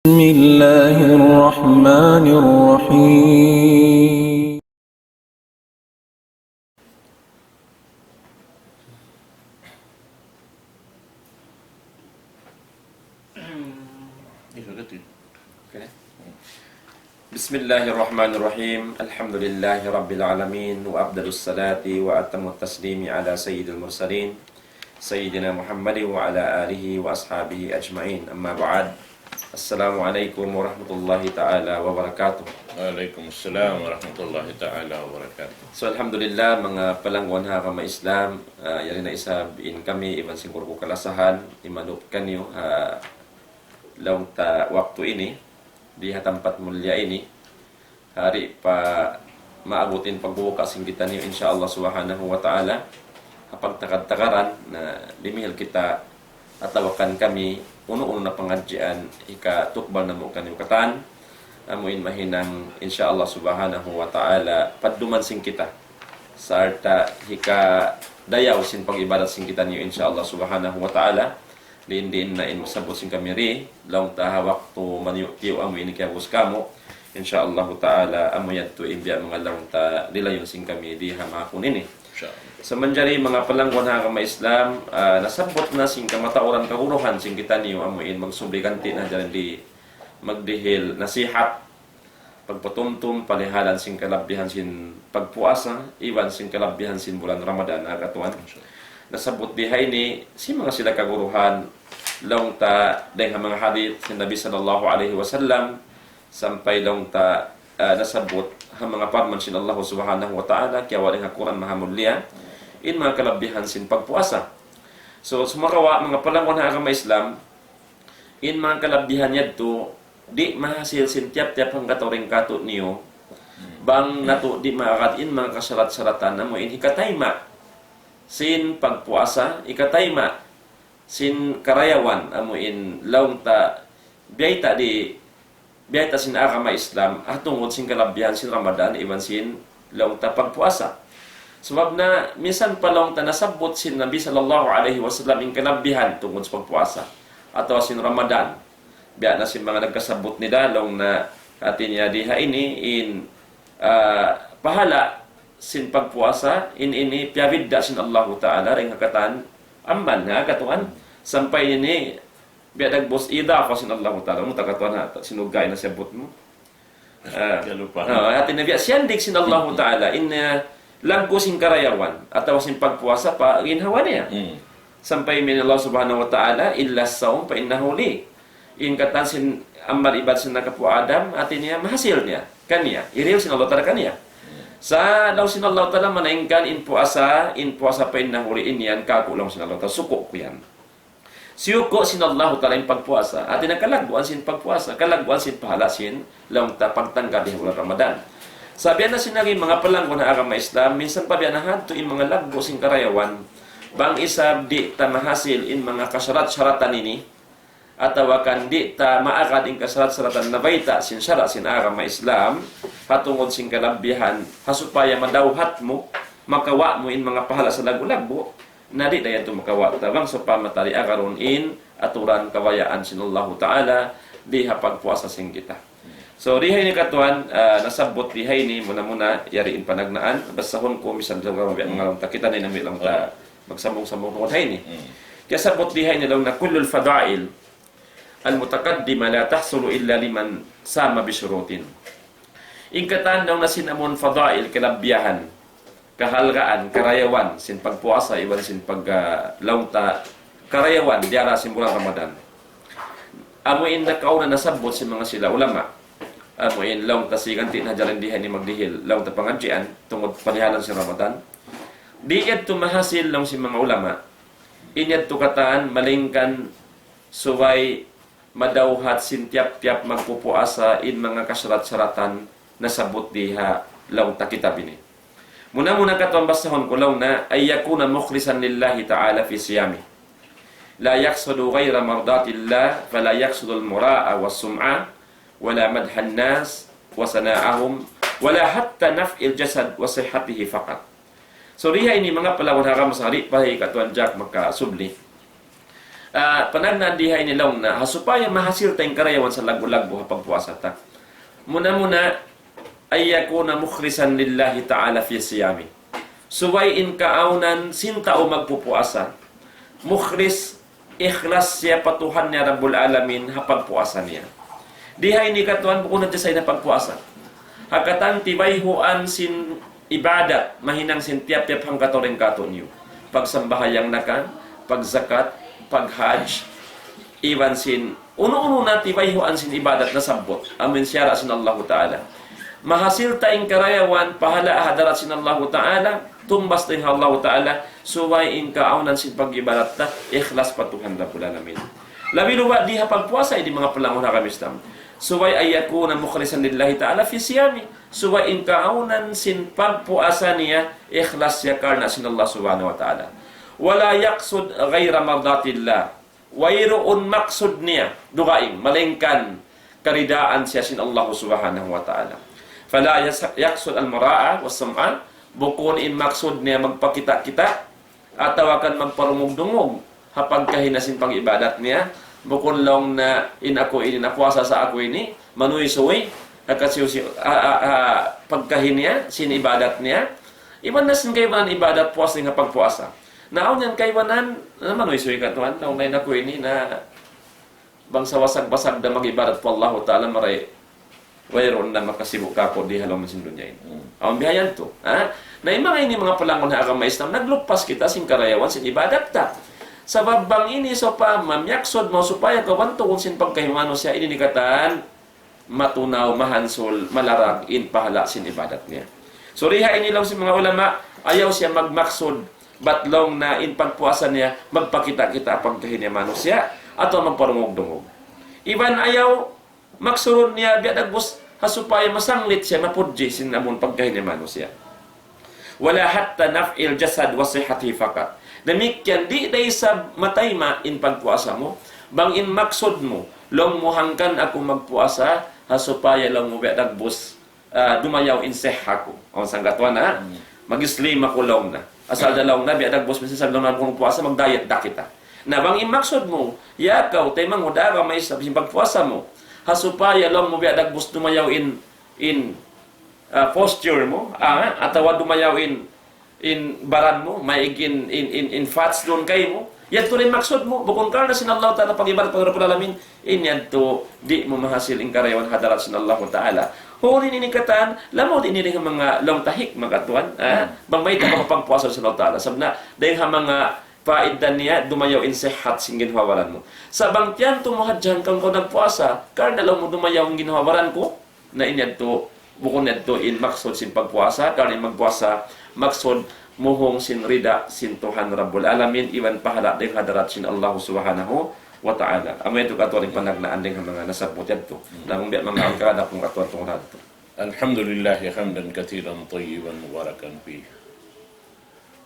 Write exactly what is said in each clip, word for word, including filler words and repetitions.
بسم الله الرحمن الرحيم. بسم الله الرحمن الرحيم. الحمد لله رب العالمين، وأفضل الصلاة وأتم التسليم على سيد المرسلين سيدنا محمد وعلى آله وأصحابه أجمعين. أما بعد. السلام عليكم ورحمة الله تعالى وبركاته. وعليكم السلام ورحمة الله تعالى وبركاته. So, alhamdulillah, manga palangguan ha agama Islam, ah, yari na isab in kami, iban sin guru ku kalasahan, imanut kaniyu, ha, laung ta waktu ini, di ha tampat mulia ini, hari pa maabut in pagbuka sin kitaniyu, insya Allah subhanahu wa ta'ala, ha pagtakad-takaran na dimihil kita atawa kan kami, unu-unu na pangadjian, hikatukbal namu' kaniyu katan, amu in mahinang, insya Allah subhanahu wa ta'ala, padduman sin kita. Sarta' hikadayaw sin pag-ibadat sin kitaniyu, insya Allah subhanahu wa ta'ala. Diin-diin na in masabbut sin kami ri, laung ta ha waktu maniyu'-tiyu' amu ini kiyabus kamu. Insya Allah ta'ala, amu yadtu in biya' manga laung ta lilayun sin kami di ha mahapun ini. Insya Allah. Sa' manjari manga palangguan ha agama Islam, ah, nasabbut na sin kamatauran kaguruhan sin kitaniyu amu in magsubli ganti' na hadja di magdihil nasihat, pagpatumtum, palihalan sin kalabbihan sin pagpuasa, iban sin kalabbihan sin bulan Ramadan, ha katuan. Nasabbut di ha ini, sin manga sila kaguruhan, laung ta, dayng ha manga hadith sin Nabi sallallahu alayhi wasallam, sampay laung ta, ah, nasabbut ha manga parman sin Allah subhanahu wa ta'ala, kiyawa' dayng ha Qur'an maha mulia, in manga kalabbihan sin pagpuasa. So, sumagawa', manga palangguan ha agama Islam, in manga kalabbihan yadtu, di' mahasil sin tiyap-tiyap hangkatau dayn kātu'niyu, bang natu' di' maagad in manga kasarat-saratan amu in hikatayma' sin pagpuasa, hikatayma' sin karayawan amu in laung ta biyayta' di, biyayta' sin agama Islam, ha tungud sin kalabbihan sin Ramadan, iban sin laung ta pagpuasa. Sabab na, minsan pa laung ta nasabbut sin Nabi sallallahu alayhi wasallam in kalabbihan tungud sin pagpuasa, atawa sin Ramadan. Biya' na sin manga nagkasabbut nila, laung na hati niya di ha ini in, ah, pahala sin pagpuasa, in ini piyabidda' sin Allahu Ta'ala, dayn ha katan amban, ha katuan. Sampay ini, biya' dagbus idafa sin Allahu Ta'ala. Mu ta katuan ha, ta-, sin ugay na siyabbut mu. Ah. Kalupahan. Ah, hati niya biya' siyandig sin Allahu Ta'ala, in, ah, laggu' sin karayawan, atawa sin pagpuasa pa ginhawa niya. Hmm. Sampay in Allah Subhanahu wa Ta'ala, إلا الصوم فإنه لي. In katan sin amal ibadat sin anak apu' Adam, hati niya mahasil niya, kaniya. Hirihil sin Allah Ta'ala kaniya. Hmm. Sa' laung sin Allah Ta'ala, malaingkan in puasa, in puasa فإنه لي in yan kāku' laung sin Allah Ta'ala, suku' ku yan. Siyuku' sin Allahu Ta'ala in pagpuasa. Hati niya kalagguan sin pagpuasa, kalagguan sin pahala sin laung ta pagtanggal di ha bulan Ramadan. Sa' biya' na sin lagi' manga palangguan ha agama Islam, minsan pa biya' na hadtu in manga laggu' sin karayawan, bang isab di' ta mahasil in manga kasarat-saratan ini, atawa kan di' ta maagad in kasarat-saratan nabayta' sin sara' sin agama Islam, ha tungud sin kalabbihan, ha supaya madawhat mu, makawa' mu in manga pahala salaggu'-laggu', na di' da yadtu makawa' ta bang sawpama ta di' agarun in aturan kabayaan sin Allahu Ta'ala di ha pagpuasa sin kita. So, di ha ini katuan, ah, nasabbut di ha ini muna-muna, yari in panagnaan, basahun ku misan sa' manga laung ta kita na in ambi laung ta magsambung-sambung tungud ha ini. Hmm. Kiyasabbut di ha ini laung na كل الفضائل المتقدمة لا تحصل إلا لمن صام بشروط. In katan laung na sin amun fadail, kalabbihan, kahalgaan, karayawan, sin pagpuasa, iban sin pag, ah, laung ta, karayawan, diyara sin bulan Ramadan. Amu in nakauna nasabbut sin manga sila ulama. Amu in laung ta siganti' na hadja di ha ini magdihil, laung ta pangadjian, tungud palihalan sin Ramadan. Di' yadtu mahasil laung sin manga ulama. In yadtu katan, malaingkan subay madawhat sin tiyap-tiyap magpupuasa in manga kasarat-saratan nasabbut di ha laung ta kitab ini. Muna-muna katuan basahun ku laung na, أن يكون مخلصا لله تعالى في صيامه. لا يقصد غير مرضاة الله، فلا يقصد المراء والسمعة، ولا مدح الناس وثناءهم، ولا حتى نفع الجسد وصحته فقط. So, di ha ini manga palangguan ha agama Islam, pa hi katuan Jack makasubli. Ah, panagnaan di ha ini laung na, ha supaya mahasil ta in karayawan sa laggu'-laggu' ha pagpuasa ta. Muna-muna, أن يكون مخلصا لله تعالى في صيامه. Subay in kaawnan sin tau magpupuasa, mukhlis, ikhlas siya pa Tuhan niya Rabbul Alamin ha pagpuasa niya. Di ha ini katuan bukun na sa in pagpuasa. Ha katan tibayhuan sin ibadat, mahinang sin tiyap-tiyap hangkatau dayn kātu'niyu. Pagsambahayang na kan, pagzakat, paghajj, iban sin unu-unu na tibayhuan sin ibadat nasabbut, amu in siyara' sin Allahu Ta'ala. Mahasil ta in karayawan, pahala' ha hadarat sin Allahu Ta'ala, tungbas dayn ha Allahu Ta'ala, subay in kaawnan sin pag-ibadat ta, ikhlas pa Tuhan Rabbul Alamin. Labi luba' di ha pagpuasa, ini manga palangun ha agama Islam. Subay أن يكون مخلصا لله تعالى في صيامه. Subay in kaawnan sin pagpuasa niya, ikhlas siya karna' sin Allah Subhanahu wa Ta'ala. ولا يقصد غير مرضاة الله. Wayruun maksud niya, dugaing, malaingkan karidaan siya sin Allah Subhanahu wa Ta'ala. فلا يس-، يقصد المراءة والسمعة, bukun in maksud niya magpakita'-kita', atawa kan magparungug-dungug, ha pagkahi niya sin pag-ibadat niya, bukun laung na in aku ini, napuasa sa aku ini, manuysuy, ha kasiyu-siyu, ha, ha, ha pagkahi niya, sin ibadat niya, iban na sin kaibanan ibadat puasa dayn ha pagpuasa. Na awn yan kaibanan, na manuysuy katuan, laung na in aku ini, na bang sa wasag-wasag da mag-ibadat pa Allahu Ta'ala maray, wayruun na makasibu' kāku' di ha lawm sin dunya ini. Hmm. Awn bihayan tu, ha? Na in manga ini manga palangun ha agama Islam, naglupas kita sin karayawan sin ibadat ta. Sabab bang ini sawpama miyaksud mu supaya kabantugun sin pagkahi manusiya' ini, ini katan, matunaw, mahansul, malarag in pahala' sin ibadat niya. So, di ha ini laung sin manga ulama, ayaw siya magmaksud, bat laung na in pagpuasa niya, magpakita'-kita' pagkahi niya manusiya', atawa magparungug-dungug. Iban ayaw, maksudun niya biya' dagbus, ha supaya masanglit siya, mapudji sin amun pagkahi niya manusiya'. ولا حتى نفع الجسد وصحته فقط. Damikkiyan, di' da isab matayma' in pagpuasa mu. Bang in maksud mu, laung mu hangkan aku magpuasa, ha supaya laung mu biya' dagbus, ah, dumayaw in sihha ku. Awn sangkatuan, ha? Hmm. Mag-slim aku laung na. Asal da laung na, biya' dagbus, misan sa laung na kunu' puasa, mag-diet da kita. Na bang in maksud mu, ya kaw, taymanghud ha agama Islam sin pagpuasa mu. Ha supaya laung mu biya' dagbus dumayaw in, in, ah, posture mu, ah, atawa dumayaw in, in baran mu, maig in, in, in, in fats duun kaymu. Yadtu da in maksud mu, bukun karna' sin Allah Ta'ala pag-ibadat pa Rabbul Alamin, in yadtu di' mu mahasil in karayawan ha hadarat sin Allah Ta'ala. Huli ini katan, lamud ini dayn ha manga laung ta hikmah katuan, ah, bang mayta' pagpuasa sin Allah Ta'ala. Sabab na, dayn ha manga paidda niya, dumayaw in sihat sin ginhawa-baran mu. Sa' bang tiyantu mu hadja hangkan kaw nagpuasa, karna' laung mu dumayaw in ginhawa-baran ku, na in yadtu, bukun yadtu in maksud sin pagpuasa, karna' in magpuasa, maksud muhung sin rida sin Tuhan Rabbul Alamin, iban pahala' dayn ha hadarat sin Allah Subhanahu wa Ta'ala. Amu yadtu katuan in panagnaan dayn ha manga nasabbut yadtu. Na bang biya' manga kagad aku katuan tungud ha yadtu. الحمد لله حمدا كثيرا طيبا مباركا فيه.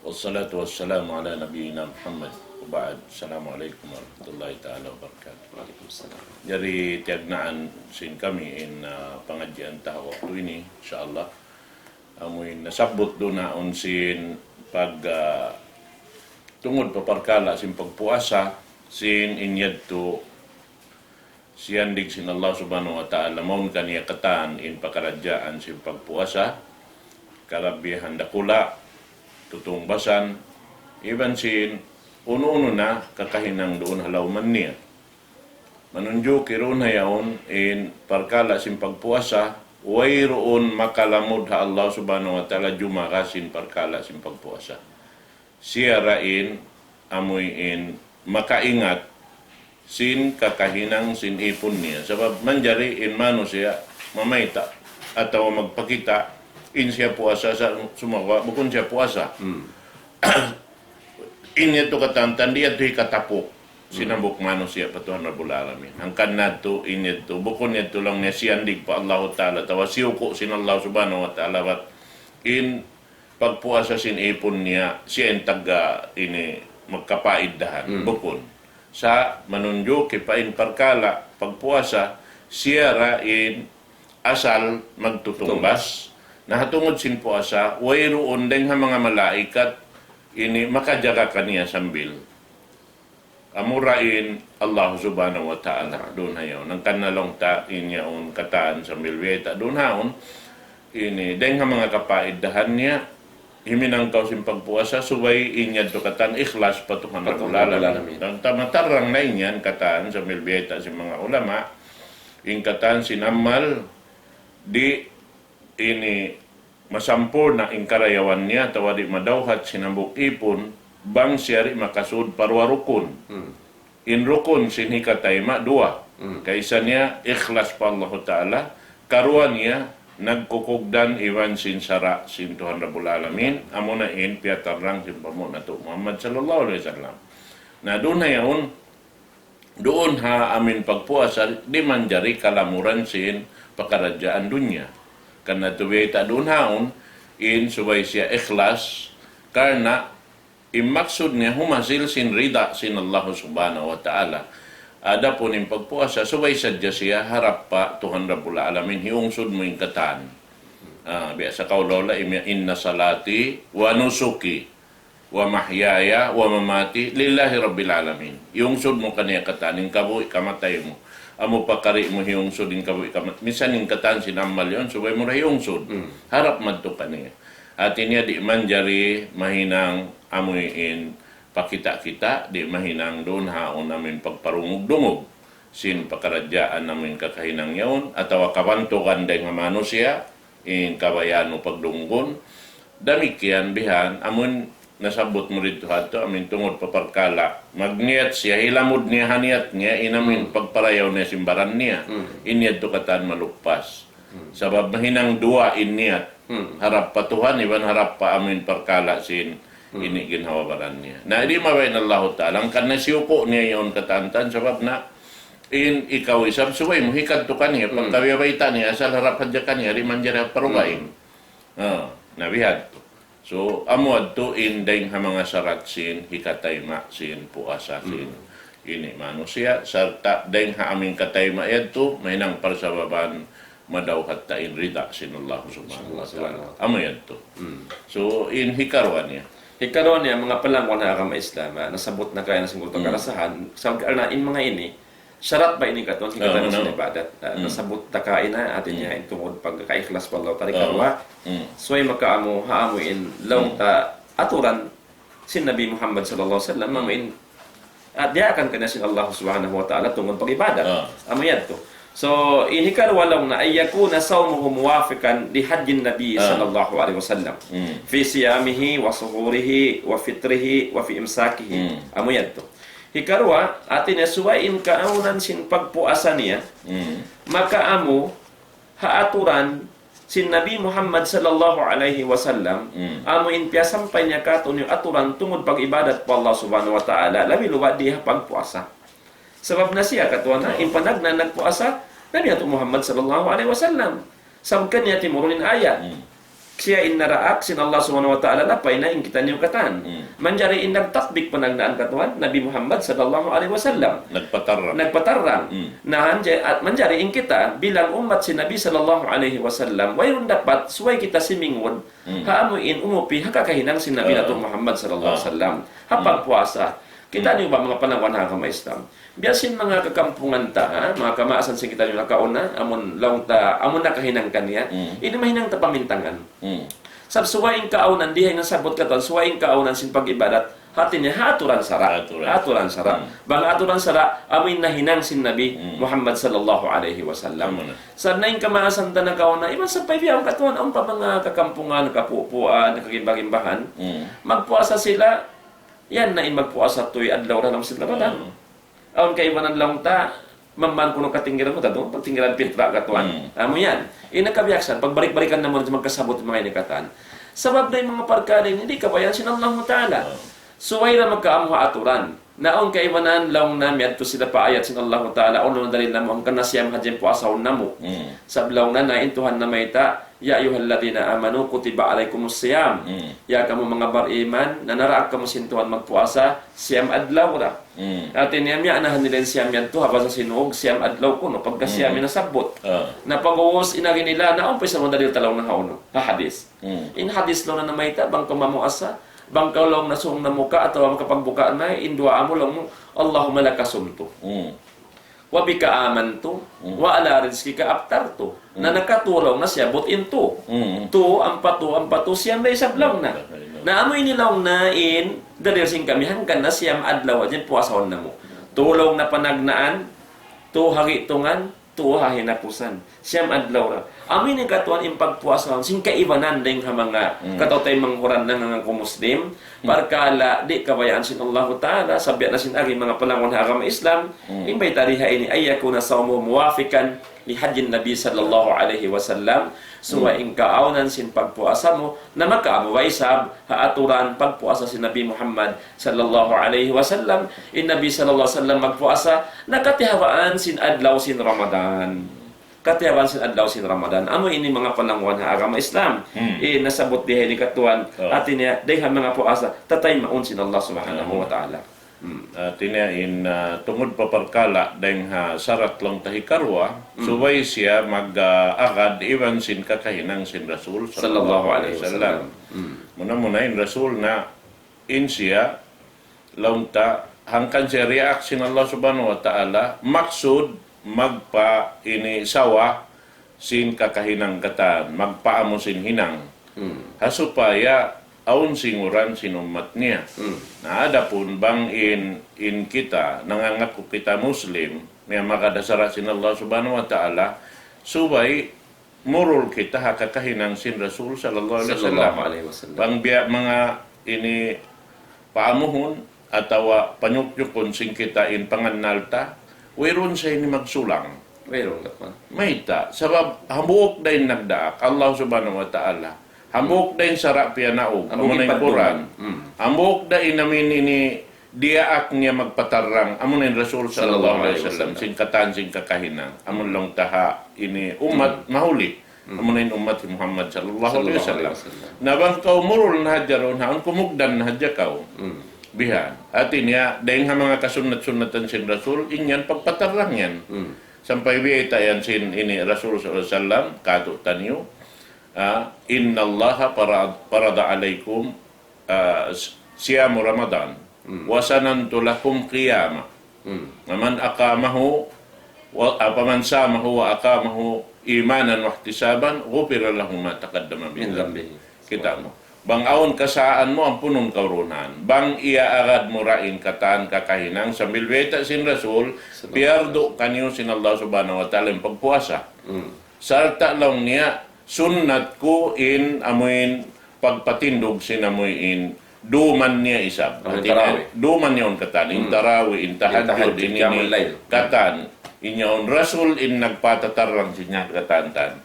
والصلاة والسلام على نبينا محمد وبعد. السلام عليكم ورحمة الله تعالى وبركاته. Wa alaykum salam. Jari tiyagnaan sin kami in, ah, pangadjian ta ha waktu ini, insya Allah. Amu in nasabbut duun awn sin pag, ah, tungud pa parkala' sin pagpuasa, sin in yadtu siyandig sin Allah Subhanahu wa Ta'ala, mawn kaniya katan in pakaradjaan sin pagpuasa, kalabihan dakula', tutungbasan, iban sin unu-unu na kakahinang duun ha lawm niya. Manunjuki duun ha yaun in parkala' sin pagpuasa, wayruun makalamud ha Allah Subhanahu wa Ta'ala jumara sin parkala' sin pagpuasa. Siya ra in amuin makaingat sin kakahinang sin ipun niya. Sabab manjari in manusiya' mamayta' atawa magpakita' in siya puasa sa' sumagawa' bukun siya puasa. Hmm. In yadtu katan, di' yadtu hikatapuk sin hambuuk manusiya' pa Tuhan Rabbul Alamin. Hangkan na yadtu, in yadtu, bukun yadtu laung niya siyandig pa Allahu Ta'ala, atawa siyuku' sin Allah Subhanahu wa Ta'ala, bat in pagpuasa sin ipun niya, siya in taga ini magkapaiddahan. Hmm. Bukun. Sa' manunjuki pa in parkala', pagpuasa, siya ra in asal magtutungbas. Na ha tungud sin puasa, wayruun dayng ha manga malaikat ini makajaga kaniya sambil Amura in Allah Subhanahu wa Ta'ala, duun ha yaun. Hangkan na laung ta in yaun katan sambil biyayta' duun ha yaun. Ini, dayng ha manga kapaidahan niya, himinang kaw sin pagpuasa, subay in yadtu katan ikhlas pa Tuhan Rabbul Alamin. Hangkan ta matarrang na in yan katan sambil biyayta' sin manga ulama, in katan sin amal, di' ini masampurna' in karayawan niya, atawa di' madawhat sin hambuuk ipun, bang siya di' makasud pa duwa rukun. In rukun sin hikatayma' duwa. Kaisa niya ikhlas pa Allahu Ta'ala, karuwa niya nagkukugdan iban sin sara' sin Tuhan Rabbul Alamin, amuna in piyatarrang sin panghu' natu' Muhammad sallallahu alayhi wasallam. Na duun ha yaun, duun ha amin pagpuasa, di' manjari kalamuran sin pakaradjaan dunya. Karna' tuwi ta duun ha yaun, in subay siya ikhlas, karna' in maksud niya humasil sin rida sin Allah Subhanahu wa Ta'ala. Adapun in pagpuasa, subay sadja siya harap pa Tuhan Rabbul Alamin, hiyungsud mu in katan. Ah, biya' sa kawl laung niya, إن صلاتي ونسكي ومحياي ومماتي لله رب العالمين. Hiyungsud mu kaniya katan in kabuhi' kamatay mu. Amu pa kari mu hiyungsud in kabuhi' kamatay. Minsan in katan sin amal yaun, subay mu ra hiyungsud. Harap madtu kaniya. Hati niya di' manjari mahinang amuin pakita'-kita', di' mahinang duun ha yaun amuin pagparungug-dungug sin pakaradjaan amuin kakahinang yaun, atawa kabantugan dayng ha manusiya', in kabayaan mu pagdunggun. Damikkiyan bihan, amun nasabbut mu didtu hadtu, amuin tungud pa parkala'. Magniyat siya, hilamud niya ha niyat niya, in amuin pagparayaw niya sin baran niya. In yadtu katan maluppas. Sabab mahinang duwa in niyat. Harap pa Tuhan, iban harap pa amuin parkala' sin ini ginhawa-baran niya. Na, di' mabain Allahu Ta'ala, hangkan na siyuku' niya yaun katan-katan, sabab na in ikaw isab subay mu hikadtu kaniya, pagkabiyabayta' niya, asal harap hadja kaniya, di' manjari ha parugaing. Ah, na bihadtu. So, amu yadtu in dayng ha manga sarat sin hikatayma' sin puasa sin ini manusiya', sarta' dayng ha amuin katayma' yadtu, mahinang parsababan madawhat ta in rida sin Allah Subhanahu wa Ta'ala. Amu yadtu. So, in hikaruwa niya. Hikaruwa niya, manga palangguan ha agama Islam, ah, nasabbut na kaina sin karasahan, sabab karna' in manga ini, sarat ba ini katan, hikatayma' sin ibadat. Ah, nasabbut na kaina, hati niya, in tungud pagkaikhlas pa Allah Ta'ala, hikaruwa. Subay makaamu, ha amuin, laung ta, aturan, sin Nabi Muhammad sallallahu alayhi wasallam, amuin, ah, diyaakan kaniya sin Allah Subhanahu wa Ta'ala tungud pag-ibadat. Amu yadtu. So, in hikaruwa laung niya, أن يكون صومه موافقا لهدي النبي صلى الله عليه وسلم في صيامه وسحوره وفطره وفي إمساكه. Amu yadtu. Hikaruwa, hati niya subay in kaawnan sin pagpuasa niya, makaamu, ha aturan sin Nabi Muhammad sallallahu alayhi wasallam, amuin piyasampay niya kātu'niyu aturan tungud pag-ibadat pa Allah Subhanahu wa Ta'ala, labi-labi di ha pagpuasa. Sabab na siya katuan na, in panagnaan nagpuasa, Nabi natu' Muhammad sallallahu alayhi wasallam. Sabab kaniya timurun in ayat. Siya in naraak sin Allah Subhanahu wa Ta'ala, lapay na in kitaniyu katan. Manjari in nagtatbik panagnaan katuan, Nabi Muhammad sallallahu alayhi wasallam. Nagpatarrang. Nagpatarrang. Na, manjari in kita, bilang ummat sin Nabi sallallahu alayhi wasallam, wayruun dapat, subay kita simingud, ha amuin umupi, ha kakahinang sin Nabi natu' Muhammad sallallahu alayhi wasallam. Ha pagpuasa. Kitaniyu ba manga palangguan ha agama Islam? Biya' sin manga kakampungan ta, ha? Manga kamaasan sin kitaniyu nakauna, amun laung ta, amun nakahinang kaniya, ini mahinang ta pamintangan. Sabab subay in kaawnan, di ha ini nasabbut katan, subay in kaawnan sin pag-ibadat, hati niya ha aturan sara'. Ha aturan sara'. Bang aturan sara', amuin nahinang sin Nabi Muhammad sallallahu alayhi wasallam. Sabab na in kamaasan ta nakauna, iban sampay biya' katuan, awn pa manga kakampungan, kapupuan, kagimba-gimbahan. Magpuasa sila, yan na in magpuasa tuy adlaw dalam sin Ramadan. Awn kaibanan laung ta, mamman kunu' katinggiran mu tatu, pagtinggiran pitra katuan. Amu yan. In kabiyaksahan, pagbalik-balikan namu' magkasabbut manga ini katan. Sabab na in manga parkala' ini, di' kabayaan sin Allahu Ta'ala. Subay da makaamu ha aturan. Na awn kaibanan laung na miyadtu sila pa ayat sin Allahu Ta'ala, awn na dalil namu', hangkan na siyam hadja in puasahun namu'. Sabab laung na, na in Tuhan namayta', يا أيها الذين آمنوا كتب عليكم الصيام. Ya kamu manga bariman, na naraak kamu sin Tuhan magpuasa, siyam adlaw ra. Hati niya, miya'nahan nila in siyam yadtu, ha bahasa Sinug, siyam adlaw kunu', pagka siyam in nasabbut. Na pag'ubus in agi nila, na awn pa isab dalil ta laung na ha unu, ha hadis. In hadis laung na namayta', bang kamu mamuasa, Bang kaw laung na sung na muka atawa makapagbuka na, in duwaa mu laung mu, "Allahumma laka sumtu. Hmm. Wa bika amantu. Hmm. Wa ala rizqika aftartu." Na Hmm. nakatulung na siya, but in tu. Hmm. Tu, ampa tu, ampa tu, siyam na isab laung na. Hmm. Na amu ini laung na in, dalil sin kami, hangkan na siyam adlaw, aja in puasahun namu'. Tu laung na panagnaan, tu ha gi'tungan, tu ha hinapusan. Siyam adlaw ra. Amu ini katuan in pagpuasa sin kaibanan dayng ha manga Hmm. kataw-taymanghuran nangangku Muslim. Hmm. Parkala' di' kabayaan sin Allahu Ta'ala, sabiya' na sin agi manga palangun ha agama Islam, Hmm. in bayta' di ha ini, أن يكون صومه موافقا لهدي النبي صلى الله عليه وسلم. Subay Hmm. in kaawnan sin pagpuasa mu, na makaamu ba isab ha aturan pagpuasa sin Nabi Muhammad sallallahu alayhi wasallam. In Nabi sallallahu alayhi wasallam magpuasa, na katihawaan sin adlaw sin Ramadan. Katihawaan sin adlaw sin Ramadan. Amu ini manga pananguhan ha agama Islam. Hmm. Eh, nasabut di ha ini katuan. Oh. Hati niya, dayng ha manga puasa, tataymaun sin Allah Subhanahu Hmm. wa Ta'ala. Hmm. Hati niya in, ah, tungud pa parkala', dayng ha sarat laung ta hikaruwa, Hmm. subay siya mag, ah, agad iban sin kakahinang sin Rasul Sallallahu sallallahu alayhi alayhi wasallam. wasallam. Hmm. Muna-muna in Rasul na in siya, laung ta, hangkan siya riyaak sin Allah Subhanahu wa Ta'ala, maksud magpa ini sawa sin kakahinang katan, magpaamu sin hinang. Hmm. Ha supaya awn singuran sin ummat niya. Hmm. Na adapun bang in, in kita, nangangaku kita Muslim, niya makadasara sin Allah Subhanahu wa Ta'ala, subay murul kita ha kakahinang sin Rasul sallallahu alayhi wasallam. Sallallahu alayhi wasallam. Bang biya' manga ini paamuhun atawa panyuknyukun sin kita in pangannal ta, wayruun sa ini magsulang. Wayruun, Luqman. Mayta', sabab hambuuk da in nagdaak, Allah Subhanahu wa Ta'ala. Hambuuk da in sara' piyanaug, Hambuuk amu na in in pagduman. Quran. Hmm. Hambuuk da in amin ini diyaak niya magpatarrang, amun in Rasul sallallahu alayhi wasallam, Sallallahu alayhi wasallam. sin katan sin kakahinang, amun laung ta ha ini ummat Hmm. mahuli, Hmm. amun in ummat hi Muhammad sallallahu alayhi Sallallahu wasallam. alayhi wasallam. Na bang kaw murul na hadja duun haun, kumugdan na hadja kaw. Hmm. Bihan. Hati niya, dayng ha manga kasunnat-sunnatan sin Rasul, in yan pagpatarrang yan. Hmm. Sampay biyayta' yan sin ini Rasul sallallahu alayhi wasallam, katu' taniyu, ah, إن الله فرض، فرض عليكم ah, s-, صيام رمضان، Hmm. وسننت لكم قيامه. Hmm. فمن أقامه و-، ah, فمن صامه وأقامه إيمانا واحتسابا غفر له ما تقدم من Min ذنبه. dhanbihi. Kita' mu. Bang awn kasaan mu, ampunun kaw duun haun. Bang iyaagad mu ra in katan kakahinang, sambil biyayta' sin Rasul, Sallallahu piyardu kaniyu sin Allah Subhanahu wa Ta'ala in pagpuasa. Hmm. Sarta' laung niya, sunnat ku in amuin pagpatindug sin amuin duman niya isab. Amuin Hati niya, tarawih. duman niya yaun katan, in Hmm. tarawih, in In tahajjud, tahajjud, in qiyamul ini layl. katan. In yaun Rasul in nagpatatarrang sin yan katan-katan.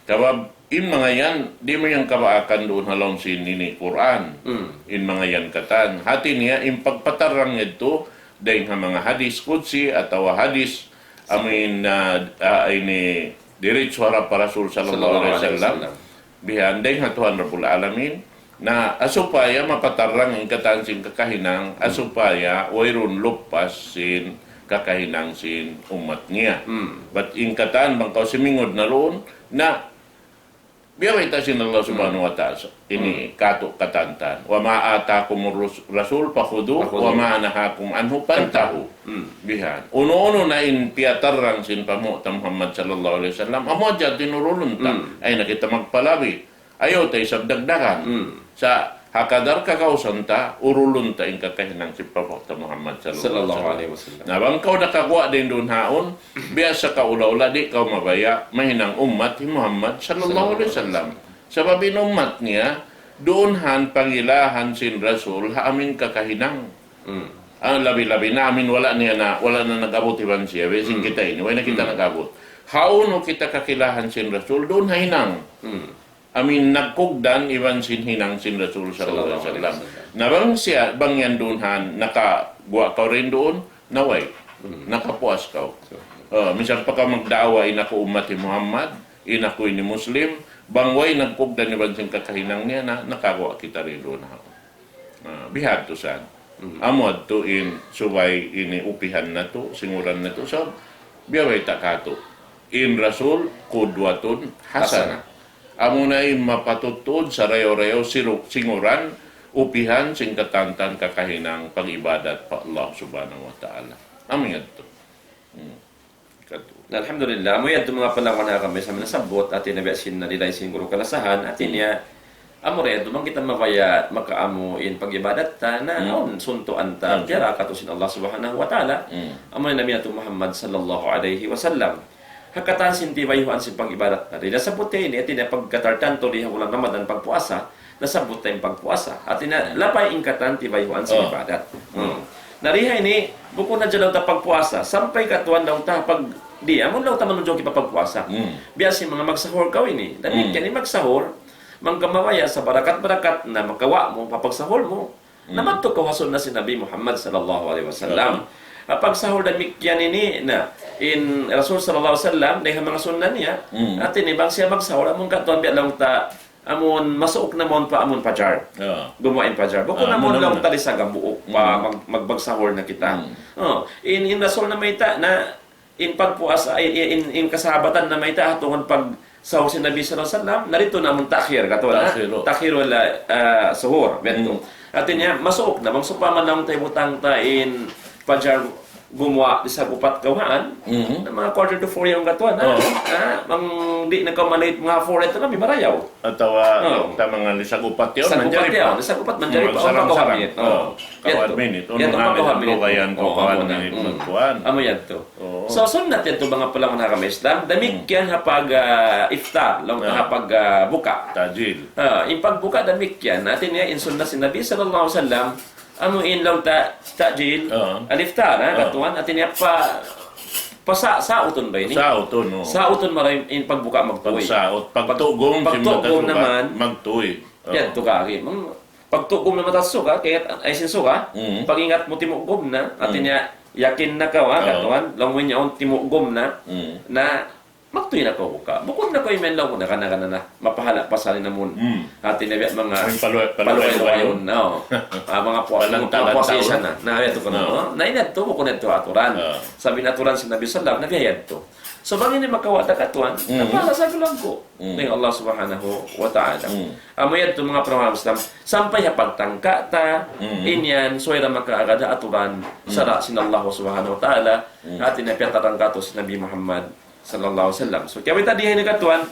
Sabab, in manga yan, di' mu yan kabaakan duun ha lawm sin ini Qur'an. Hmm. In manga yan katan. Hati niya, in pagpatarrang yadtu, dayng ha manga hadis qudsi atawa hadis, amuin, ah, ah, ini, diritsu harap pa Rasul sallallahu alayhi wasallam. Sallallahu alayhi wasallam. Bihan dayng ha Tuhan Rabbul Alamin, na, ah, supaya mapatarrang in katan sin kakahinang, ah, Hmm. supaya wayruun lupas sin kakahinang sin ummat niya. Hmm. Bat in katan bang kaw simingud na duun, na, biya' bayta' sin Allah Subhanahu Hmm. wa Ta'ala. Ini Hmm. katu' katan-katan. وما آتاكم الرس-، الرسول فخذوه فخذوه. وما نهاكم عنه فانتهوا. Hmm. Bihan. Unu-unu na in piyatarrang sin panghu' ta Muhammad sallallahu alayhi wasallam, amu hadja in urulun ta. Hmm. Ayaw na kita magpalabi. Ayaw ta isab dagdagan. Hmm. Sa' ha kadar kakawsan ta, urulun ta in kakahinang sin panghu' ta Muhammad sallallahu Sallallahu alayhi alayhi wasallam. wasallam. Na bang kaw nakaguwa' dayn duun haun, biya' sa kaula-ula di' kaw mabaya', mahinang ummat hi Muhammad sallallahu alayhi wasallam. Sabab in ummat niya, duun han pangilahan sin Rasul ha amin kakahinang. Hmm. Ah, labi-labi na amin wala' niya na, wala' na nag-abut iban siya, biya' sin Hmm. kita ini, way na kita Hmm. nag-abut. Hawnu kita kakilahan sin Rasul, duun ha hinang. Hmm. Amin nagkugdan iban sin hinang sin Rasul sallallahu alayhi wasallam. Sallallahu alayhi wasallam. Na bang siya, bang yan duun han, nakaguwa' kaw dayn duun, na way. Hmm. Nakapuas kaw. So. Ah, misan pa kaw magdaawa, in aku ummat hi Muhammad, in aku ini Muslim, bang way nagkugdan iban sin kakahinang niya, na, nakaguwa' kita dayn duun ha. Ah, bihadtu san. Hmm. Amu yadtu in subay ini upihan natu', singuran natu'. So, biya' bayta' katu'. In Rasul qudwatun hasanah. Hasanah. Amuna in mapatut tuud sarayaw-rayaw siru-, singuran upihan sin katantan kakahinang pag-ibadat pa Allah Subhanahu wa Ta'ala. Amu yadtu. Hmm. Katu. Na, alhamdulillah, amu yadtu manga palangwan ha kami sa nasabbut, hati niya biya' sin nalilay sin guru kalasahan, hati niya, amu ra yadtu, bang kita mabaya' makaamu in pag-ibadat ta, na awn suntuan ta, kiyarakat sin Allah Subhanahu wa Ta'ala. Amu in Nabi natu' Muhammad sallallahu alayhi wasallam. Ha katan sin tibayhuan sin pag-ibadat ta. Di' nasabbut ini, hati niya pagkatartantu di ha bulan Ramadan pagpuasa, nasabbut ta in pagpuasa. Hati niya, lapay in katan tibayhuan sin ibadat. Hmm. Na di ha ini, bukun na laung ta pagpuasa. Sampay katuan laung ta pag, di', amun laung ta manunjuk pa pagpuasa. Biya' sin manga magsahur kaw ini. Damikkiyan in magsahur, bang kaw mabaya' sa barakat-barakat na makawa' mu, pa pagsahur mu. Na madtu kaw ha sunna sin Nabi Muhammad sallallahu alayhi wasallam. Ha pagsahur damikkiyan ini, na, in Rasul sallallahu alayhi wasallam, dayn ha manga sunna niya, hati niya bang siya magsahur, amun katuan biya' laung ta, amun masuuk na mawn pa amun pajar. Gumuwa' in pajar. Bukun na mawn laung ta lisag hambuuk, pa mag-, magpagsahur na kita. Oh, in, in Rasul namayta' na, in pagpuasa, in, in, in, in kasahabatan namayta' ha tungud pagsahur sin Nabi sallallahu alayhi wasallam, na didtu na amun ta'khir, katu' na? Ta'khir, oh. Ta'khirul, ah, suhur, biya' yadtu. Hati niya, masuuk na, bang sawpama laung ta hibutang ta in pajar gumuwa' lisag upat kawhaan, na manga quarter to four yaun katuan, ha? Oh. Ha? Bang di' na kaw malate manga four, yadtu na, marayaw. Atawa, ta manga lisag upat yaun, lisag upat manjari pa. Lisag upat manjari pa. Upat kawhaan minute. Oh. Kawhaan minute. Unu na, lugayan kaw kawhaan minute magkuan. Amu yadtu. Oo. So, sunnat yadtu manga palangwan ha agama Islam. Damikkiyan ha pag, ah, iftar, laung ta ha pag, ah, buka. Ta'jil. Ah, in pagbuka damikkiyan. Hati niya in sunnat sin Nabi sallallahu alayhi wasallam, amu in laung ta ta'jil, al-iftar, ha, katuan. Hati niya pa, pa sa-, sautun ba ini? Sautun, oo. Sautun marayaw in pagbuka magtuy. Pagsaut, pag-, pagtugum, pagtugum sin mata naman, magtuy. Oo. Yadtu kari. Mang-, pagtugum na mata suga, kaya ay sin suga, pag-ingat mu timugum na, hati niya, yakin na kaw, ha, katuan, laung mu in yaun timugum na, na magtuy na kaw buka. Bukun na kaw imiyan laung mu na, kana-kana na, mapahala' pa sa in amun. Hati niya biya' manga paluway-luwayon, oo. Ah, manga puwa-, manga puwasa isa na. Na, yadtu kunu', no? Na, in yadtu, bukun yadtu aturan. Sabab in aturan sin Nabi sallallahu alayhi wasallam, na biya' yadtu. So, bang ini makawa' ta katuan, na pahala' sa gulangku. Dayn ha Allah Subhanahu wa Ta'ala. Amu yadtu manga palangwan Islam, sampay ha pagtangka ta, in yan, subay da makaagad ha aturan, sara' sin Allah Subhanahu wa Ta'ala, hati niya piyatangka tu sin Nabi Muhammad sallallahu alayhi wasallam. So, kiyawita di ha ini katuan,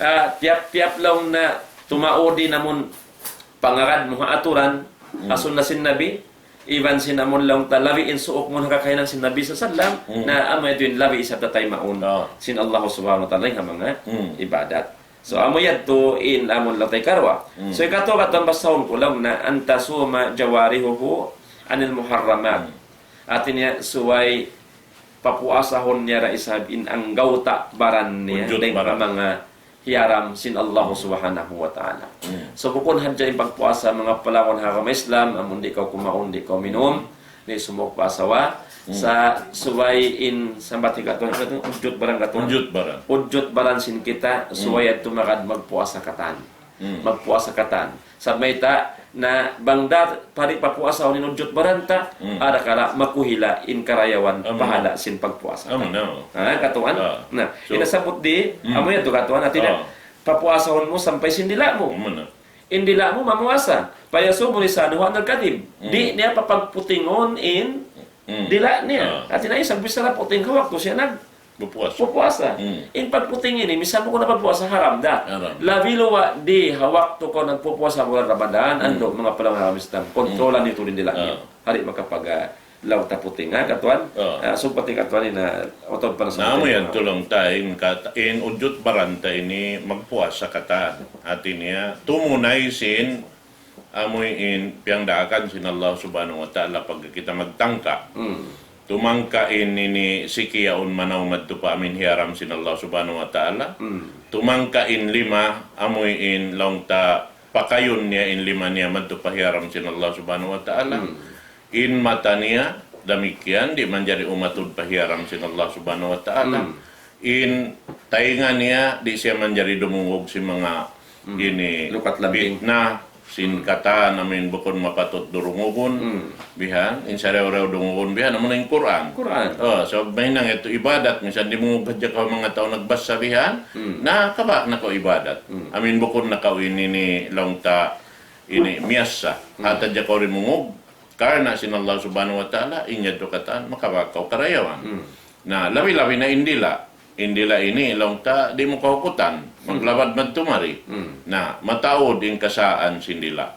ah, tiyap-tiyap laung na tumaud in amun pangagad mu ha aturan, ha sunna sin Nabi, iban sin amun laung ta labi in suuk mu ha kakahinang sin Nabi sallallahu alayhi wasallam, na amu yadtu in labi isab ta taymaun sin Allah Subhanahu wa Ta'ala ha manga ibadat. So, amu yadtu in amun laung ta ikaruwa. So, ikatu katuan basahun ku laung na أن تصوم جوارحه عن المحرمات. Hati niya, subay papuasahun niya da isab in anggawta' baran niya dayn ha manga hiyaram sin Allah Subhanahu wa Ta'ala. So, bukun hadja in pagpuasa, manga palangwan ha agama Islam, amun di' kaw kumaun, di' kaw minum, di' sumuk pa asawa, sa' subay in sambat katuan, ujud baran katuan. Ujud baran. Ujud baran sin kita, subay yadtu magad magpuasa katan. Magpuasa katan. Sabab mayta', na bang da pa di' papuasahun in ujud baran ta, ada kala makuhila in karayawan pahala' sin pagpuasa ta. Ha, katuan? Na, in nasabbut di, amu yadtu katuan, hati niya, papuasahun mu sampay sin dila' mu. In dila' mu mamuasa. فيصوم لسانه عن الكذب. Di' niya papagputingun in dila' niya. Hati niya, isab bichara puting ha waktu siya nag- Pupuasa. Pupuasa. In pagputing ini, misan bukun na pagpuasa, haram da. Haram. Labi luwa' di ha waktu kaw nagpupuasa bulan Ramadan, andu' manga palangwan ha agama Islam. Kontrolan niyu tuud in dila' niyu. Di' makapag, ah, laung ta puting, ha, katuan? Ah, sumpati katuan in, ah, utod pa na sa. Na amu yan, laung ta, in kat-, in ujud baran ta ini magpuasa katan. Hati niya, tumunay sin amu in piyangdaakan sin Allah Subhanahu wa Ta'ala pagga kita magtangka. Tumangka in ini siki yaun manaw madtu pa amu in hiyaram sin Allah Subhanahu wa Ta'ala. Tumangka in lima, amu in laung ta pakayun niya in lima niya madtu pa hiyaram sin Allah Subhanahu wa Ta'ala. In mata niya, damikkiyan, di' manjari umatud pa hiyaram sin Allah Subhanahu wa Ta'ala. In taynga niya, di' siya manjari dumungug sin manga ini lukat lambing, fitna, sin katan amu in bukun mapatut durungugun, bihan, in sarayaw-rayaw dungugun, bihan, amu na in Qur'an. Qur'an. Oh, so, mahinang yadtu ibadat, misan dimungug hadja kaw manga tau nagbasa bihan, na kaba' na kaw ibadat. Amu in bukun na kaw ini ini laung ta, Ini miyasa. Hāti niya kaw dimungug, karna' sin Allah Subhanahu wa Ta'ala, in yadtu katan, makabak kaw karayawan. Na, labi-labi na in dila'. In dila' ini, laung ta, di' mu kahukutan. Maglabad madtu mari. Na, mataud in kasaan sin dila'.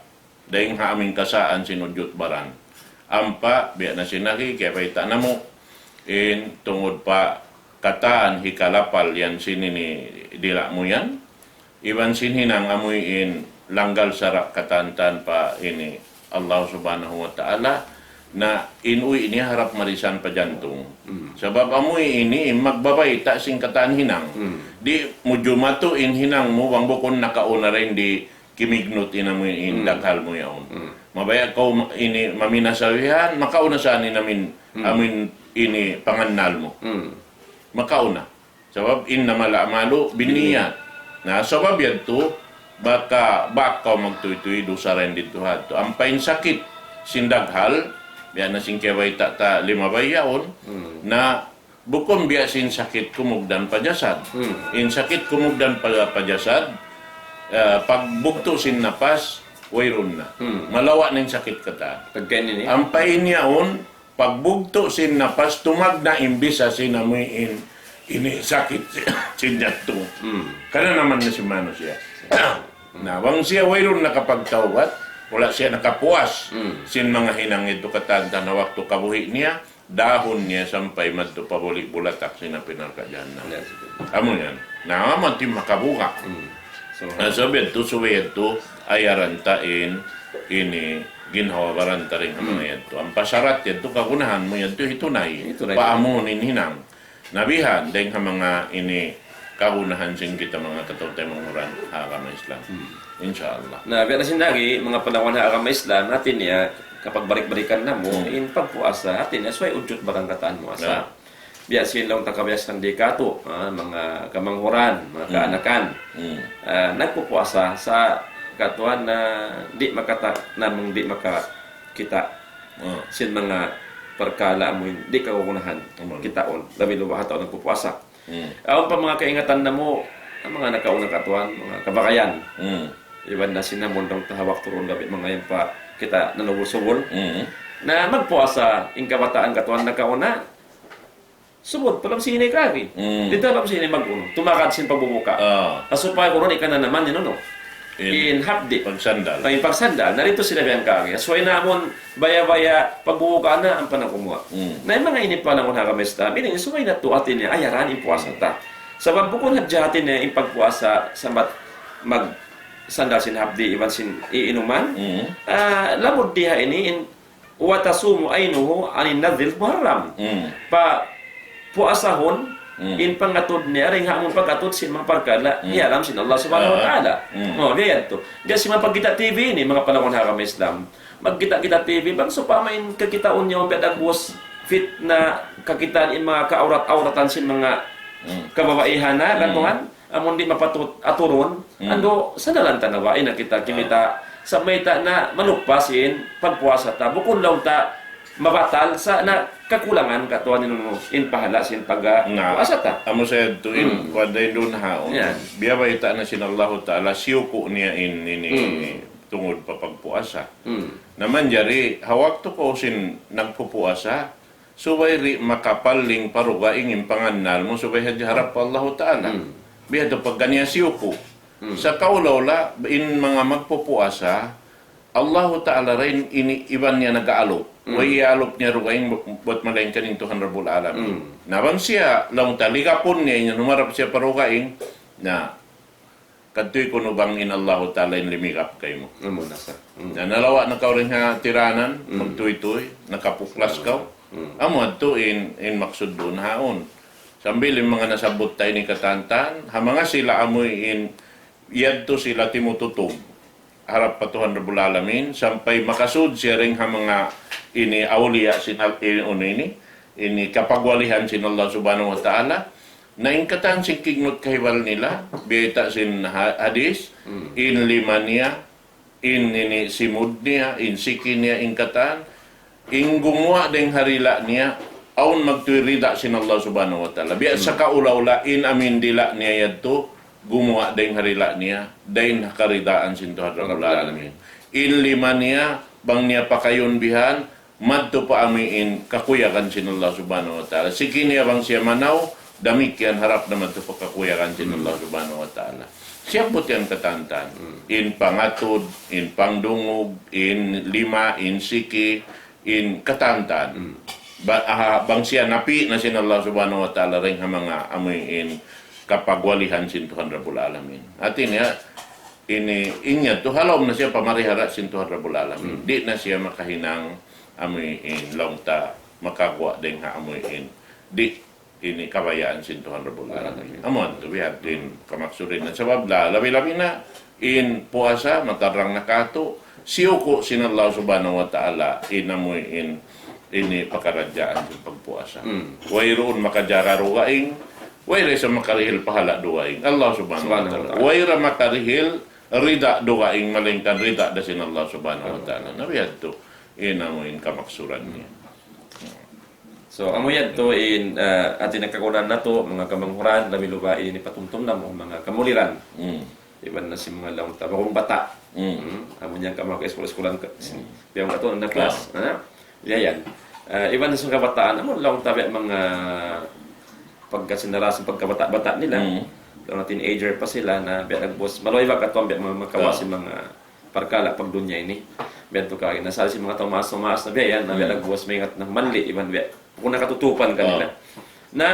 Dayn ha amu in kasaan sin udjut baran. Ampa, biya' na sin lagi, kiyabayta' namu', in tungud pa katan hikalapal yan sin ini dila' mu yan. Iban sin hinang amuin langgal sara' katan-katan pa ini Allah Subhanahu wa Ta'ala, na in uwi' niya harap marisan pa jantung. Sabab amuin ini in magbabayta' sin katan hinang. Di' mu jumatu in hinang mu, bang bukun nakauna dayn di kimignut in amuin daghal mu yaun. Mabaya' kaw ma-, ini maminasawihan, makauna sa in amin, amin ini pangannal mu. Makauna. Sabab إنما الأعمال بالنيات. Na, sabab yadtu, baka, baka kaw magtuytuy dusa dayn didtu ha yadtu. Ampa in sakit sin daghal, biya' na sin kiyabayta' ta limabay yaun, na bukun biya' sin sakit kumugdan pa jasad. In sakit kumugdan pa, pa jasad, ah, pagbugtu' sin napas, wayruun na. Malawa' na in sakit katan. Ampa in yaun, pagbugtu' sin napas, tumagna' in bisa sin amuin ini sakit sin jantung. Kananaman na sin manusiya'. Na, bang siya wayruun nakapagtawbat, wala' siya nakapuas sin manga hinang yadtu katan-katan ha waktu kabuhi' niya, dahun niya sampay madtu pa buli' bulatak sin api narka' jahannam. Amu yan. Na, amu in makabuga'. Na, sabab yadtu, subay yadtu, ayaran ta in, ini, ginhawa-baran ta dayn ha manga yadtu. Ampa sarat yadtu, kagunahan mu yadtu, hitunay. Hitunay. Paamuhun in hinang. Na bihan, dayn ha manga ini, kagunahan sin kita manga kataw-taymanghuran ha agama Islam. Insya Allah. Na, biya' na sin lagi, manga panagnaan ha agama Islam, hāti niya, kapagbalik-balikan namu', in pagpuasa, hāti niya, subay udjut baran katan muasa. Biya' sin laung ta kabiyasahan di katu', ah, manga kamanghuran, manga kaanakan. Ah, nagpupuasa sa' katuan na di' makata-, namung di' makakita' sin manga parkala' amuin di' kagunahan kitaun, labi-labi ha tau nagpupuasa. Awn pa manga kaingatan namu', manga nakauna katuan, manga kabagayan. Iban na sin amun laung ta ha waktu duun gabi' manga yan pa kita nanubul-subul. Na magpuasa, in kabataan katuan nakauna, subud pa lawm sini kari. Di' da lawm sini mag-unu. Tumagad sin pagbubuka. Ah. Ha supaya kunu' ikananaman in unu. In hapdi'. Pagsandal. In pagsandal. Na didtu sila biya' kari. Subay na amun baya'-baya' pagbubuka na ampa na kumuha'. Na in manga ini panagnaan ha agama Islam, ini subay natu' hāti niya ayaran in puasa ta. Sabab bukun hadja hāti niya in pagpuasa sambat magsandal sin hapdi' iban sin iinuman. Ah, lamud di ha ini in وتصوم عينه عن النذر المحرم. Pa puasahun in pangatud niya, dayn ha amun pag-atud sin manga parkala' hiyaram sin Allah Subhanahu wa Ta'ala. Oh, biya' yadtu. Di' sin manga pagkita' T V ini, manga panagnaan ha agama Islam. Magkita'-kita' T V, bang sawpama in kakitaun niya, biya' dagbus fitna, kakitaan in manga kaawrat-awratan sin manga kababaihan na, kan Tuhan. Amun di' mapatut aturun, andu' sandalan ta na ba, in kita kimita', sa' mayta' na maluppas in pagpuasa ta, bukun laung ta mabatal sa' na kakulangan katuan in, in pahala sin pag-, puasa ta. Amu sa yadtu in, kuwan da in duun ha yaun. Biya' bayta' na sin Allahu Ta'ala, siyuku' niya in, ini, tungud pa pagpuasa. Na manjari, ha waktu kaw sin nagpupuasa, subay di' makapaling pa dugaing in pangannal mu, subay hadja harap pa Allahu Ta'ala. Biya' da pagga niya siyuku'. Sa' kaula-ula, in manga magpupuasa, Allahu Ta'ala da in ini iban niya nag-aalup. Way iyaalup niya dugaing bu-, buwat malaingkan in Tuhan Rabbul Alamin. Na bang siya, laung ta ligapun niya, in humarap siya pa dugaing, na, kadtuy kunu' bang in Allahu Ta'ala in limigap kaymu. Amu na sa. Na nalawa' na kaw dayn ha tiranan, magtuytuy, nakapuklas kaw. Amu yadtu in, in maksud duun ha yaun. Sambil in manga nasabbut ta ini katan-katan, ha manga sila amuin yadtu sila timututug harap pa Tuhan Rabbul Alamin, sampay makasud siya dayn ha manga ini awliya sin al-, ini, unu ini, ini kapagwalihan sin Allah Subhanahu wa Ta'ala. Na in katan sin kignut kahibal nila, biyayta' sin ha-, hadis, in lima niya, in ini simud niya, in siki niya, in katan, in gumuwa' dayn ha dila' niya, awn magtuy rida sin Allah Subhanahu wa Ta'ala. Biya' sa kaula-ula, in amin dila' niya yadtu, gumuwa' dayn ha dila' niya, dayn ha karidaan sin Tuhan Rabbul Alamin. in lima niya, bang niya pakayun bihan, madtu pa amuin kakuyagan sin Allah Subhanahu wa Ta'ala. Siki niya bang siya manaw, damikkiyan harap na madtu pa kakuyagan sin Allah Subhanahu wa Ta'ala. Siyabbut yan katan-katan. In pangatud, in pangdungug, in lima, in siki, in katan-katan. Ba, ah, bang siya napi' na sin Allah Subhanahu wa Ta'ala dayn ha manga amuin kapagwalihan sin Tuhan Rabbul Alamin. Hati niya, ini, in yadtu ha lawm na siya pamarihara sin Tuhan Rabbul Alamin. Di' na siya makahinang amuin laung ta makaguwa' dayn ha amuin. Di' ini kabayaan sin Tuhan Rabbul Alamin. Amu yadtu, biya' ha yan in kamaksuran. Sabab la, labi-labi na, in puasa, matarrang na katu', siyuku' sin Allah Subhanahu wa Ta'ala, in amuin, ini pakaradjaan sin pagpuasa. Wayruun makajara dugaing, way da isab makarihil pahala dugaing. Allah Subhanahu wa Ta'ala. Way da makarihil rida dugaing, malaingkan rida da sin Allah Subhanahu wa Ta'ala. Na biya' ha yadtu, in amuin kamaksuran niya. So, amu yadtu in, ah, hati niya kagunahan natu', manga kamanghuran, labi-labi ini patumtum namu', manga kamuliran. Iban na sin manga laung ta, bagong bata'. Amu yan ka manga iskul-iskulan ka, biya' katu' na class, ha? Yan yan. Ah, iban na sin kabataan, amu laung ta biya' manga pagkasinarasan, pagkabata'-bata' nila. Laung na teenager pa sila na biya' nagbus. Maluhay ba katu' biya' manga makawa' sin manga parkala' pagdunya ini. Biya' tu ka, na sa' sin manga tau maas-maas na biya' yan, na biya' nagbuwas maingat na manli', iban biya' bukun na katutupan kanila. Na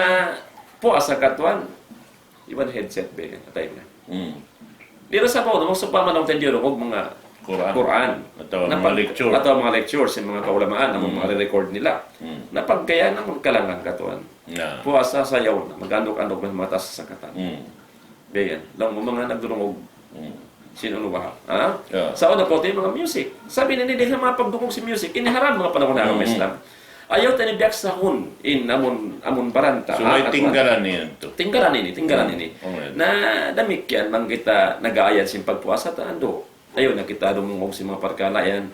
puasa katuan, iban headset biya' yan, atay na. Di' na sa' pa, maksud pa man ang tendyo, kung manga Quran. Quran. Atawa manga lecture. Atawa manga lecture, sin manga kaulamaan, ang manga record nila. Na pagkaya na magkalangan katuan. Puasa sayaw na, mag-anduk-anduk na mata sa sakatan. Biya' yan. Laung mu manga nagdurungug. Sin unu baha'? Ha? Sa' unu pa, ito in manga music. Sabab ini, di' na mapagdungug sin music. Ini haram, manga panagnaan ha Islam. Ayaw ta ini biyaksahun in amun, amun baran ta. So, ha, may katuan. Tinggalan ini. Tinggalan ini, tinggalan ini. Na damikkiyan, bang kita nag-aayad sin pagpuasa ta, andu'. Ayaw na kita dumungug sin manga parkala' yan.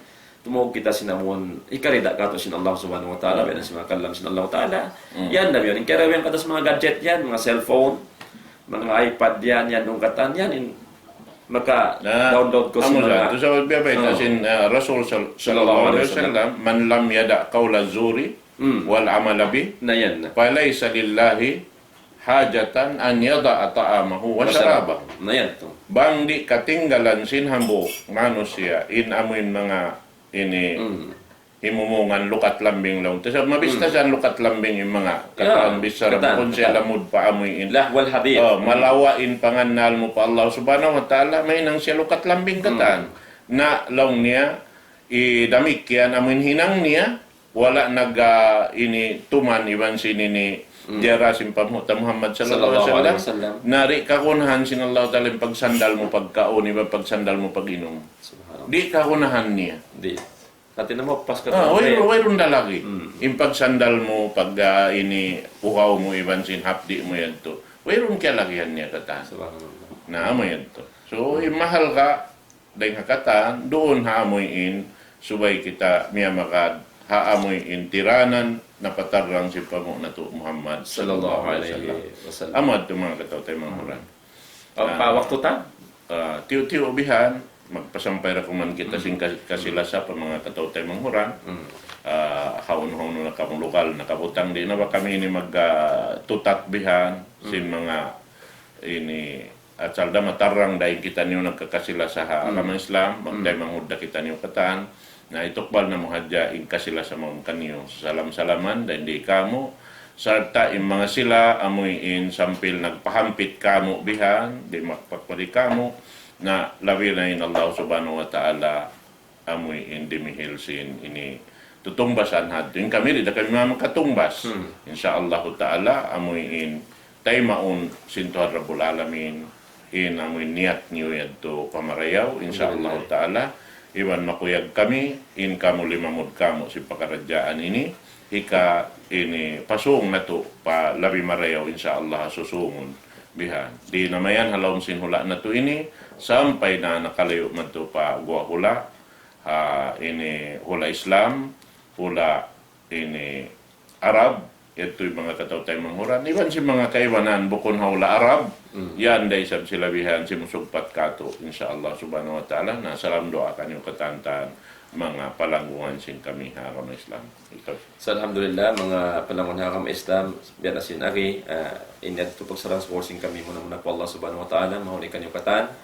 Tumungug kita sin amun hikarida katu' sin Allah Subhanahu wa Ta'ala, biya' na sin manga kalam sin Allah Ta'ala. Yan na yan. In karawiyan katu' sin manga gadget yan, manga cellphone, manga iPad yan, yan, dungkatan yan, in maka-download ku sin manga. Amu sa, tu sa biya' bayta' sin, ah, Rasul sal-, sallallahu alayhi wasallam, "Man lam yada' qawla zuri wal amala bih, na yan na. Falaysa lillahi hajatan an yada'a ta'amahu wa sharabahu." Na yan tu. Bang di' katinggalan sin hambuuk manusiya', in amuin manga ini himumungan lukat lambing laung. Tasab mabista sa lukat lambing in manga katan bichara katan, bukun siya lamud pa amuin. Lahwal hadith. Oh, malawa' in pangannal mu pa Allah Subhanahu wa Ta'ala, mahinang siya lukat lambing katan. Na laung niya, i damikkiyan amuin hinang niya, wala' nag, ah, ini tuman iban sin ini diyara sin panghu' ta Muhammad sallallahu alayhi wasallam. Na di' kagunahan sin Allah Ta'ala in pagsandal mu pagkaun, iban pagsandal mu pag-inum. Di' kagunahan niya. Di'. Hati na mu, pas ka. Ah, wayruun, wayruun da lagi'. In pagsandal mu, pag, ah, ini, uhaw mu, iban sin hapdi' mu yadtu. Wayruun kiyalagihan niya katan. Subhanallah. Na, amu yadtu. So, in mahal ka, dayn ha katan, duun ha amuin, subay kita miyamagad, ha amuin tiranan, napatarrang sin panghu' natu' Muhammad sallallahu alayhi wasallam. Amu yadtu manga kataw-taymanghuran. Manghuran. Ah, pa waktu ta? Ah, tiyu'-tiyu' bihan, magpasampay ra kuman kita sin kas-, kasilasa pa manga kataw-taymanghuran. Ah, hawnu-hawnu na kamu lugal, nakabutang di' na ba kami ini mag, ah, tutak bihan, sin manga ini, asal da matarrang da in kitaniyu nagkakasilasa ha agama Islam, magtaymanghud da kitaniyu katan. Na itukbal namu' hadja in kasilasa mawn kaniyu. Salam-salaman, dayn di kamu', sarta' in manga sila, amuin sampil nagpahampit kamu' bihan, di' makapagpadi kamu', na labi na in Allah Subhanahu wa Ta'ala, amuin dimihil sin ini tutungbasan hadtu. In kami di' da kami makatumbas. Insya Allahu Ta'ala, amuin taymaun sin Tuhan Rabbul Alamin, in amuin niyat niyu yadtu pamarayaw, insya Allahu Ta'ala, iban makuyag kami, in kamu limamud kamu sin pakaradjaan ini, hika ini pasung natu' pa labi marayaw, insya Allah, susungun bihan. Di' na mayan ha lawm sin hula' natu' ini, sampay na nakalayu' madtu pa guwa' hula', ah, ini hula' Islam, hula' ini Arab, Yadtu in manga kataw-taymanghuran, iban sin manga kaibanan bukun ha hula' Arab, yan da isab sila bihan simusugpat katu', insya Allah subhanahu wa ta'ala. Na salam duwaa kaniyu katantan manga palanggungan sin kami ha agama Islam. Ikaw. Sa' alhamdulillah, manga palanggungan ha agama Islam, biya' na sin agi, ah, in yadtu pagsarang-sukul sin kami muna-muna pa Allah subhanahu wa ta'ala, mahuli kaniyu katan,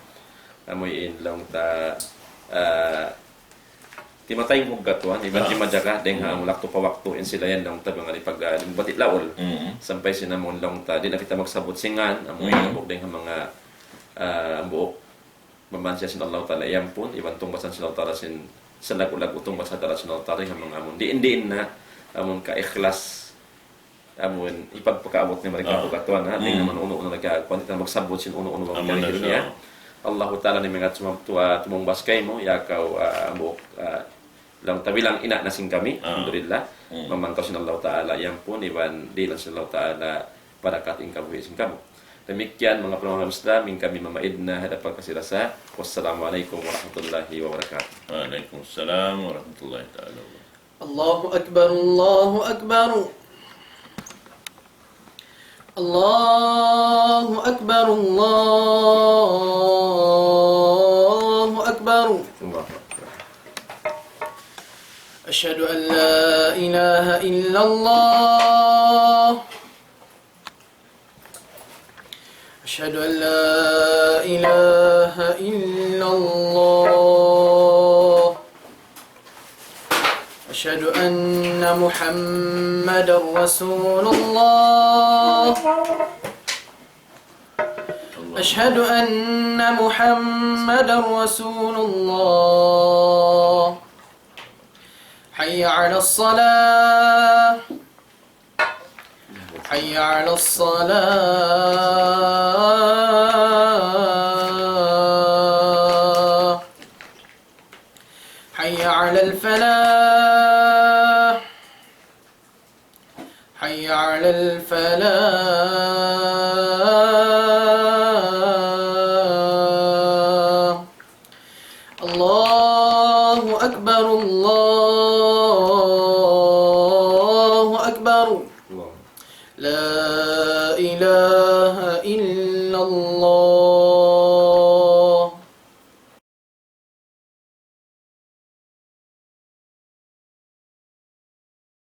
amu in laung ta, ah, timataing ku katuan, iban timajaga, dayng ha amu waktu pa waktu, in sila yan laung ta manga di' pag, ah, di' mabati' laul. Sampay sin amu laung ta, di' na kita magsabut sin ngan, amu in hambuuk dayng ha manga, ah, hambuuk, mamansiya sin Allah Ta'ala iyampun, iban tungbasan sin Allah Ta'ala sin, sin lagu-lagu tungbasan sin Allah Ta'ala ha manga amun. Diin-diin na, amun kaikhlas, amun ipagpakaabut niya mari katu' katuan, ha? Di' na man unu-unu na ka, kuwan kita magsabut sin unu-unu bang kami niya. Allahu Ta'ala in manga tumam-, tua-, tumungbas kaymu, ya kaw, ah, hambuuk, ah, laung ta bilang ina' na sin kami, alhamdulillah. Mamang kaw sin Allahu Ta'ala iyampun, iban dihilan sin Allahu Ta'ala barakat in kabuhi' sin kamu. Damikkiyan, manga palanggungan Islam, in kami mamaid na ha hadapan kasirasa. Wassalamu alaykum warahmatullahi wabarakatuh. Wa alaykum assalam warahmatullahi ta'ala wabarakatuh. الله أكبر، الله أكبر. الله أكبر، الله أكبر. أشهد أن لا إله إلا الله. أشهد أن لا إله إلا الله. أشهد أن محمدا رسول الله. أشهد أن محمدا رسول الله. حي على الصلاة. حي على الصلاة. حي على الفلاح. حي على الفلاح. الله أكبر، الله أكبر. لا إله إلا الله.